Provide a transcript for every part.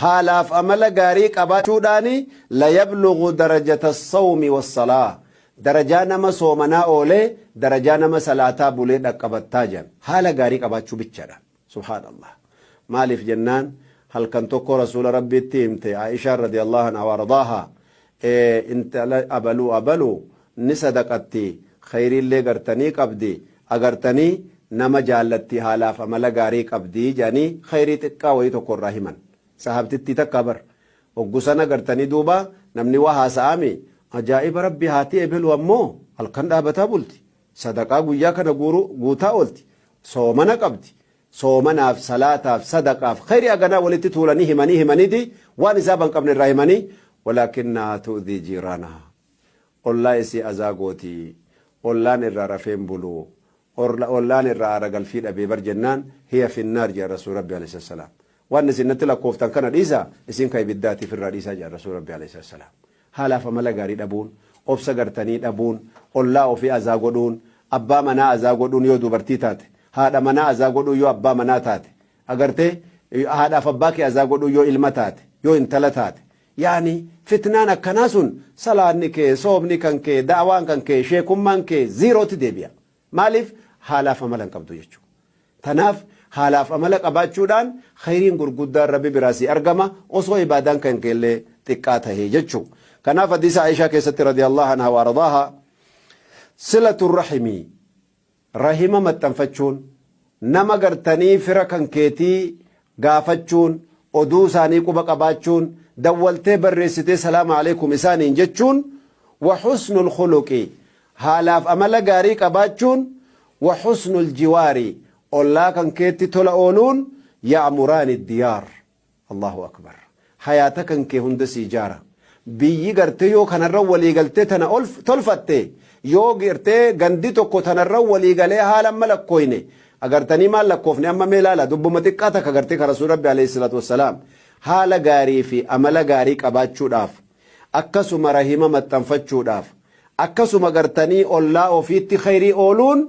Haalaaf amala gaarii qabaachuudhaani layablughu darajata as-sawmi was-salaah, darajaa nama soomanaa oolee, darajaa nama salaataa bulee dhaqqabattaa jedhan. Haala gaarii qabaachuu bichaadhaan. Subhaanallah. Maaliif jennaan halkan tokko Rasuula Rabbiitti himte Aa'ishaan radiyallahu anhaa wa ardaahaa intala abaluu abaluu ni sadaqatti khayriillee gartanii qabdi agartanii nama jaallatti haalaaf amala gaarii qabdi jedhanii khayrii xiqqaa wayii tokko irraa himan. Sahaabtittii takkaa bar. Hoggu sana gartanii duuba namni waa haasa'aami ajaa'iba Rabbi haati ebelu ammoo halkan dhaabataa bulti. Sadaqaa guyyaa kana guuru guutaa oolti. Soomana qabdi. Soomanaaf, salaataaf, sadaqaaf, khayrii haganaa walitti tuulanii himanii himaniiti waan hisaaba hin qabne irraa himanii walaakinnahaa tu'dhii jiiraanahaa. Ollaa isii azaa gooti. Ollaan irraa rafee hin bulu. Ollaan irraa aara galfii dhabee bar jennaan hiya finnaar jedhan Rasuul Rabbi alayhi salaam. Waan isin natti lakkooftan kana dhiisaa isin ka ibiddaatiif irraa dhiisaa jedhan Rasuul Rabbi alayhi salaam. Haalaaf amala gaarii dhabuun, obsa gartanii dhabuun, ollaa ofii azaa godhuun, abbaa manaa azaa godhuun yoo dubartii taate, haadha manaa azaa godhuun yoo abbaa manaa taate, agartee haadhaaf abbaa kee azaa godhuun yoo ilma taate, yoo intala taate, yaani fitnaan akkanaa sun salaanni kee, soomni kan kee, da'waan kan kee, sheekummaan kee ziirootti deebi'a. Maaliif haalaaf amala hin qabdu jechuudha. Tanaaf haalaaf amala qabaachuudhaan khayriin gurguddaan Rabbi biraa sii argama osoo ibaadaan kan keellee xiqqaa tahee jechuu. Kanaaf hadiisa Aishaa keessatti radiyallahu anha wa ardaaha silatu rahimii rahima maxxanfachuun nama gartanii fira kan keetii gaafachuun oduu isaanii quba qabaachuun dawwaltee barreessitee salaama alaikum isaaniin jechuun wa husnul khuluqi Haalaaf amala gaarii qabaachuun, wa husnul jiwaari, ollaa kan keetti tola ooluun, ya'muraani diyaar. Allahu akbar. Hayaata kan kee hunda sii jaara. Biyyi gartee yoo kanarra walii galtee tana ol tolfatte, yoo gartee gandi tokko tanarra walii galee haala amma lakkooyne, agartanii maal lakkoofne amma mee laala dubbuma xiqqaa takka gartee kan Rasuul Rabbi alayhi salaatu wassalaam haala gaarii fi amala gaarii qabaachuudhaaf akkasuma rahima maxxanfachuudhaaf Akkasuma gartanii ollaa ofiitti khayrii ooluun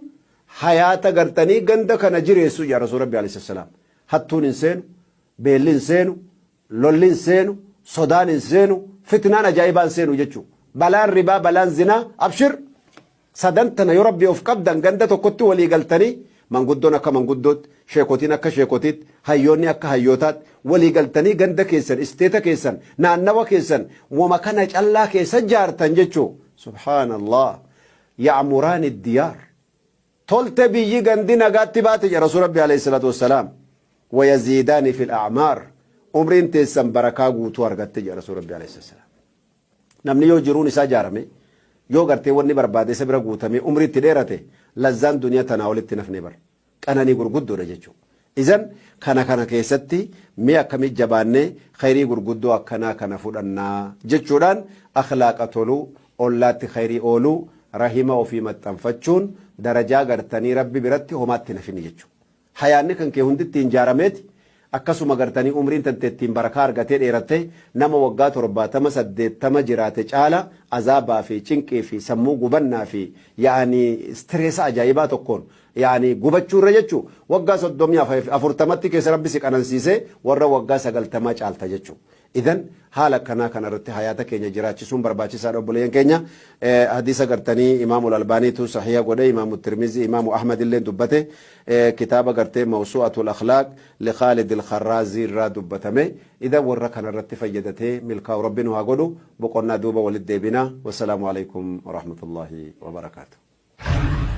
hayaata gartanii ganda kana jireessu jedha Rasuul Rabbi alayhi salaam. Hattuun hin seenu, beelli hin seenu, lolli hin seenu, sodaan hin seenu, fitnaan ajaa'ibaa hin seenu jechuudha. Balaan ribaa, balaan zinaa, abshir sadan tana yoo Rabbi of qabdan ganda tokkotti walii galtanii manguddoon akka manguddootti, sheekotiin akka sheekotiitti, hayyoonni akka hayyootaatti walii galtanii ganda keessan, isteeta keessan, naannawa keessan wama kana callaa keessa jaartan jechuu. Subhaanallah. Ya'muraani diyaar. Tolte biyyi gandi nagaatti baate jedha Rasuul Rabbi alayhi salaatu wassalaam. Wayaziidaani fil a'maar. Umriin teessan barakaa guutuu argatte jedha Rasuul Rabbi alayhi salaam. Namni yoo jiruun isaa jaarame, yoo gartee wanni barbaade isa bira guutamee umrii itti dheerate, lazzaan duniyaa tanaa olitti hin hafne bar. Qananii gurguddoodha jechuu. Izan kana kana keessatti mee akkamit jabaannee khayrii gurguddoo akkanaa kana fudhannaa jechuudhaan akhlaaqa toluu, ollaatti khayrii ooluu, rahima ofii maxxanfachuun darajaa gartanii Rabbi biratti homaatti hin hafini jechuu. Hayaanni kan kee hundi ittiin jaarameeti, akkasuma gartanii umriin tante ittiin barakaa argatee dheeratte, nama waggaa 70, 80 jiraate caala azaabaa fi cinqii fi sammuu gubannaa fi ya'anii stresa ajaa'ibaa tokkoon ya'anii gubachuu irra jechuu waggaa 30 40tti keessa Rabbi si qanansiisee warra waggaa 90 caalta jechuu. Idhan haala akkanaa kana irratti hayaata keenya jiraachisuun barbaachisaadha obboleeyyan keenya. Hadiisa gartanii Imaamul Albaaniitu sahiha godhe, Imaamu Tirmizii, Imaamu Ahmad illee dubbate. Kitaaba gartee Mawsu'atul Akhlaaq li Khaalid al-Kharraazii irraa dubbatame. Idhan warra kana irratti fayyadatee milkaa'u Rabbi nu haa godhu. Boqonnaa duuba walitti deebina. Wassalaamu alaikum warahmatullahi wabarakaatuh.